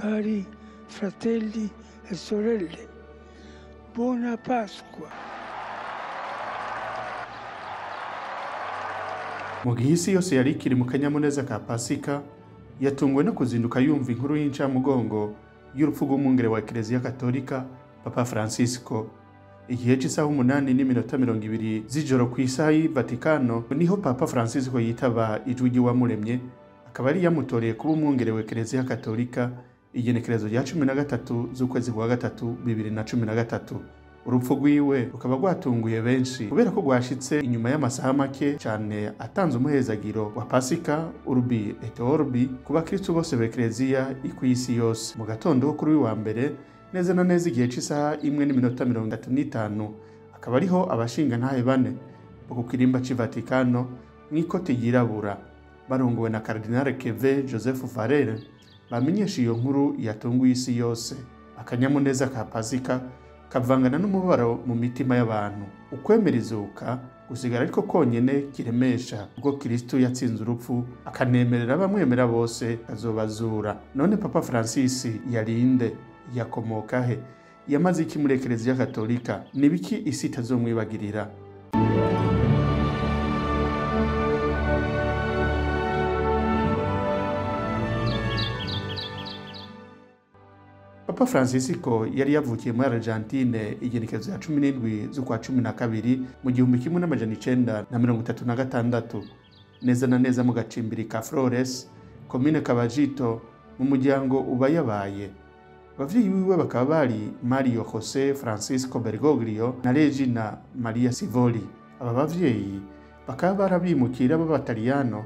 Cari fratelli e sorelle, buona Pasqua. Mu gihe isi yose yari ikiri mu kanyamuneza ka Pasika, yatunguwe no kuzinduka yumva inkuru y'incamugongo y'urupfu rw'umwungere wa Eklezia Katolika, Papa Francisco. Igihe c'isaha 8:20 z'ijoro kw'isaha y'i Vatikano niho Papa Francisco yitaba ijwi ry'uwamuremye, akaba yari yamutoreye kuba umwungere wa Eklezia Katolika igenekerezo rya 13 z'ukwezi kwa gatatu 2013. Urupfu rwiwe rukaba rwatunguye benshi kubera ko rwashitse inyuma y'amasaha make cane atanze umuhezagiro wa Pasika Urbi et Orbi ku bakristu bose b'Eklezia kw'isi yose. Mu gatondo kuri uyu wa mbere neza na neza igihe c'isaha 1:35 akaba ariho abashingantahe bane bo ku kirimba c'i Vatikano mw'ikoti ryirabura barongowe na Cardinal Keve Joseph Farrell bamenyesha iyo nkuru yatunguye isi yose. Akanyamuneza ka Pasika kavangana n'umubabaro mu mitima y'abantu. Ukwemera izuka gusigara ariko konyene kiremesha, ubwo Kristo yatsinze urupfu akanemerera abamwemera bose azobazura. None Papa Francis yarinde? Yakomoka he? Yamaze iki muri Eklezia Katolika? Ni biki isi itazomwibagirira? Papa Francisco yari yavukiye muri Argentine igenekerezo ya 17 z'ukwa 12 mu 1936, neza na neza mu gacimbiri ka Flores, komine Caballito, mu muryango ubayabaye. Abavyeyi biwe bakaba bari Mario Jose Francisco Bergoglio na Regina Maria Sivoli. Aba bavyeyi bakaba barabimukira b'Abataliyano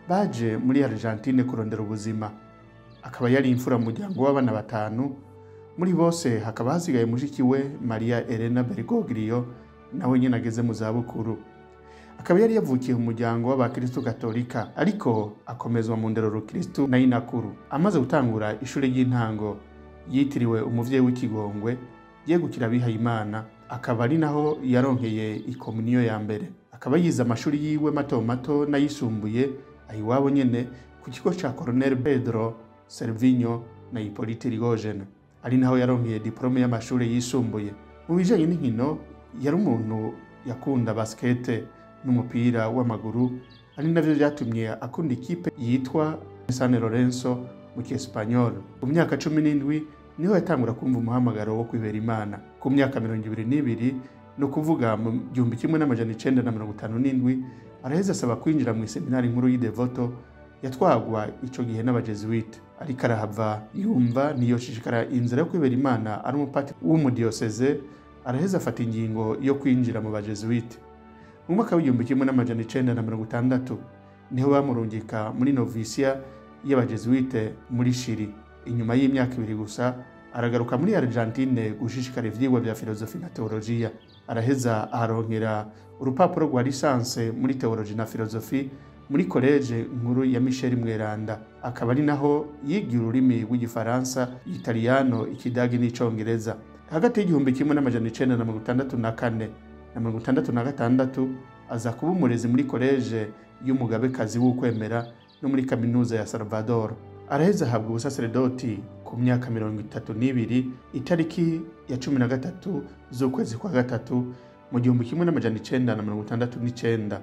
baje muri Argentine kurondera ubuzima. Akaba yari imfura mu muryango w'abana batanu, muri bose hakaba hasigaye mushiki we Maria Elena Bergoglio, nawe nyene ageze mu zabukuru. Akaba yari yavukiye mu muryango w'abakristu Katolika, ariko akomezwa mu ndero rukristu na inakuru. Amaze gutangura ishure ry'intango yitiriwe umuvyeyi w'ikigongwe yegukira abihayimana, akaba ari naho yaronkeye ikomuniyo ya mbere. Akaba yize amashuri yiwe mato mato n'ayisumbuye ayiwabo nyene ku kigo ca Colonel Pedro Servinho na Hippolyte Irigoyen, ari naho yaronkeye diplome y'amashuri yisumbuye. Mu bijanye n'inkino yari umuntu yakunda baskete n'umupira w'amaguru, ari navyo vyatumye akunda ikipe yitwa San Lorenzo mu Kiespanyol. Ku myaka 17 niho yatangura kumva umuhamagaro wo kwibera Imana. Ku myaka 22, no kuvuga mu 1957, araheza asaba kwinjira mu seminari nkuru y'i Devoto yatwagwa ico gihe n'abajesuite. Ariko arahava yumva niyoshishikara inzira yo kwibera Imana ari umupatiri w'umudiyoseze, araheza afata ingingo yo kwinjira mu bajesuite. Mu mwaka w'1960 niho bamurungika muri novisia y'abajesuite muri Chili. Inyuma y'imyaka ibiri gusa aragaruka muri Argentine gushishikara ivyigwa vya filozofi na teologiya. Araheza aharonkera urupapuro rwa lisanse muri teologi na filozofi muri koleje nkuru ya Michel Mweranda. Akaba ari naho yigiye ururimi rw'igifaransa, Italiyano, Ikidagi n'iCongereza. Hagati y'1964 na 1966 aza kuba umurezi muri koleje y'umugabekazi w'ukwemera no muri kaminuza ya Salvador. Araheza ahabwa ubusaseredoti ku myaka 32 itariki ya 13 z'ukwezi kwa gatatu mu 1969.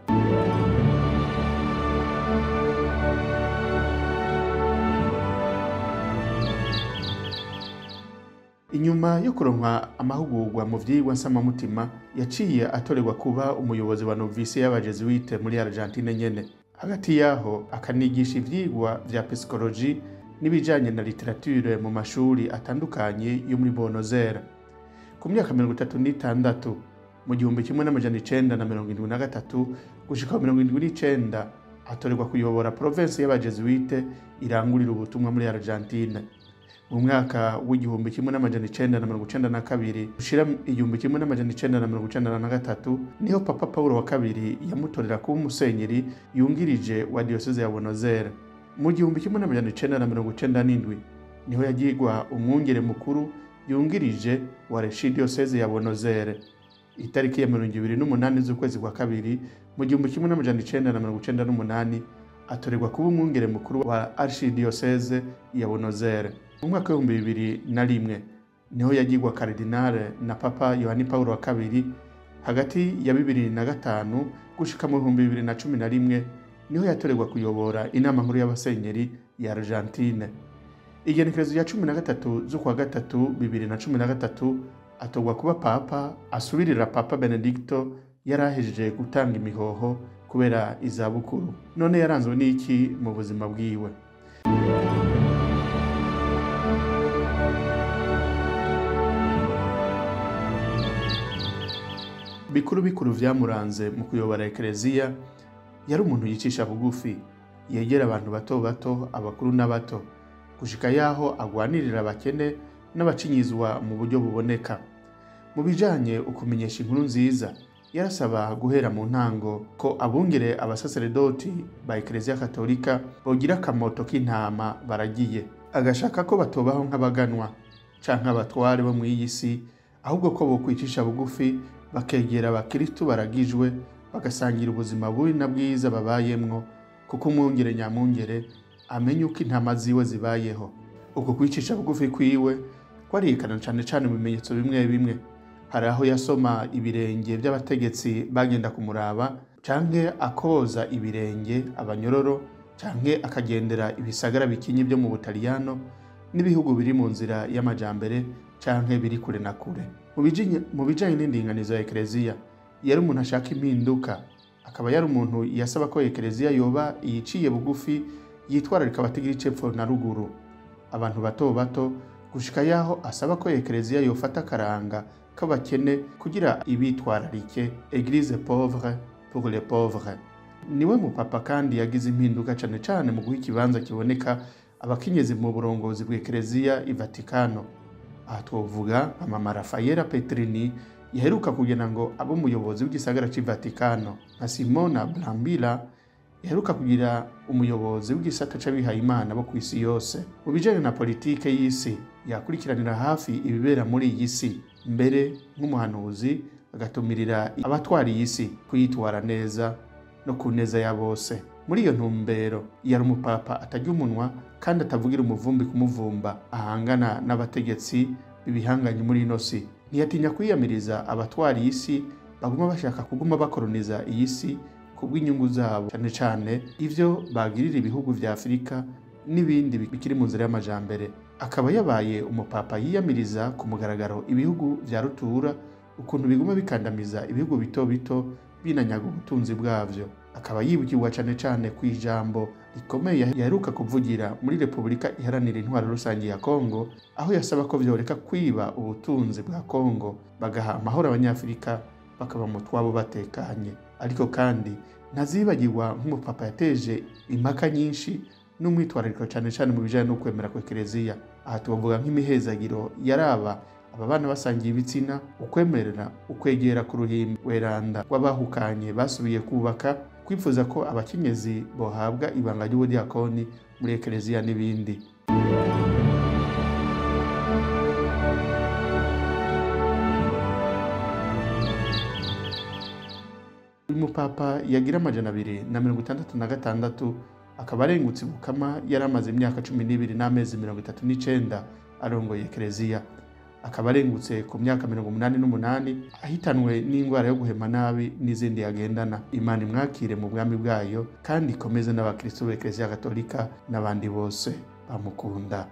Inyuma yo kuronka amahugurwa mu vyigwa nsamamutima, yaciye atorerwa kuba umuyobozi wa novisi y'abajesuite muri Argentine nyene. Hagati yaho akanigisha ivyigwa vya psychologie n'ibijanye na literature mu mashuri atandukanye yo muri Buenos Aires. Ku myaka 36 mu 1973 gushika 79 atorerwa kuyobora province y'abajesuite irangurira ubutumwa muri Argentine. Mu mwaka w'1992 ushira 1993 niho Papa Paulo wa kabiri yamutorera kuba umusenyeri yungirije wa diocese ya Buenos Aires. Mu 1997 niho yagirwa umwungere mukuru yungirije wa archidiocese ya Buenos Aires. Itariki ya 28 z'ukwezi kwa kabiri mu 1998 atorerwa kuba umwungere mukuru wa archidiocese ya Buenos Aires. Mu mwaka w'2001 niho yagirwa karidinale na Papa Yohani Paulo wa kabiri. Hagati ya 2005 gushika mu 2011 niho yatorerwa kuyobora inama nkuru y'abasenyeri ya Argentine. Igenekerezo rya 13 z'ukwa gatatu 2013 atorwa kuba papa, asubirira Papa Benedicto yari ahejeje gutanga imihoho kubera izabukuru. None yaranzwe n'iki mu buzima bwiwe? Bikuru bikuru vyamuranze mu kuyobora Ekereziya, yari umuntu yicisha bugufi, yegera abantu bato bato, abakuru n'abato, gushika yaho agwanirira abakene n'abacinyizwa mu buryo buboneka. Mu bijanye ukumenyesha inkuru nziza, yarasaba guhera mu ntango ko abungere abasaseredoti ba Ekereziya Katolika bogira akamoto k'intama baragiye, agashaka ko batobaho nk'abaganwa canke abatware bo mw'iyi si, ahubwo ko bokwicisha bugufi bakegera abakristu baragijwe, bagasangira ubuzima bubi na bwiza babayemwo, kuko umwungere nyamwungere amenya uko intama ziwe zibayeho. Uko kwicisha bugufi kwiwe kwariyekana cane cane mu bimenyetso bimwe bimwe. Hari aho yasoma ibirenge by'abategetsi bagenda kumuraba, canke akoza ibirenge abanyororo, canke akagendera ibisagara bikinyi byo mu Butaliyano n'ibihugu biri mu nzira y'amajambere canke biri kure na kure. Mu bijanye n'indinganizo ya Ekereziya, yari umuntu ashaka impinduka, akaba yari umuntu yasaba ko Ekereziya yoba iyiciye bugufi, yitwararika abatagira icepfo na ruguru, abantu bato bato, gushika yaho asaba ko Ekereziya yofata akaranga k'abakene kugira ibitwararike, Eglise pauvre pour les pauvres. Niwe mupapa kandi yagize impinduka cane cane mu guha ikibanza kiboneka abakenyezi mu burongozi bw'Ekereziya i Vatikano. Aha twovuga nka Mama Raffaella Petrini yaheruka kugira ngo abe umuyobozi w'igisagara c'i Vatikano, nka Simona Brambilla yaheruka kugira umuyobozi w'igisata c'abihayimana bo kw'isi yose. Mu bijanye na politike y'isi, yakurikiranira hafi ibibera muri iyi si, mbere nk'umuhanuzi agatumirira abatwara iyi si kuyitwara neza no ku neza ya bose. Muri iyo ntumbero yari umupapa atarya umunwa kandi atavugira umuvumbi kumuvumba, ahangana n'abategetsi b'ibihanganye muri ino si. Ntiyatinya kwiyamiriza abatwara iyi si baguma bashaka kuguma bakoroniza iyi si kubw'inyungu zabo, cane cane ivyo bagirira ibihugu vya Afurika n'ibindi bikiri mu nzira y'amajambere. Akaba yabaye umupapa yiyamiriza ku mugaragaro ibihugu vya rutura ukuntu biguma bikandamiza ibihugu bito bito binanyaga ubutunzi bwavyo. Akaba yibukirwa cane cane ku ijambo rikomeye yaheruka kuvugira muri Repubulika Iharanira Intwaro Rusange ya Kongo, aho yasaba ko vyoreka kwiba ubutunzi bwa Kongo, bagaha amahoro abanyafurika bakaba mu twabo batekanye. Ariko kandi ntazibagirwa nk'umupapa yateje impaka nyinshi n'umwitwarariko cane cane mu bijanye no kwemera kwa Ekereziya. Aha tuvuga nk'imihezagiro yaraba aba bana basangiye ibitsina, ukwemerera ukwegera ku ruhimbi weranda w'abahukanye basubiye kubaka, kwifuza ko abakenyezi bohabwa ibanga ry'ubudiakoni muri Ekereziya n'ibindi. Uyu mupapa yagira 266 akaba arengutse Bukama, yari amaze imyaka 12 n'amezi 39 arongoye Ekereziya. Akaba arengutse ku myaka 88 ahitanwe n'indwara yo guhema nabi n'izindi yagendana. Imana imwakire mu bwami bwayo kandi ikomeze n'abakristo b'Ekereziya Katolika n'abandi bose bamukunda.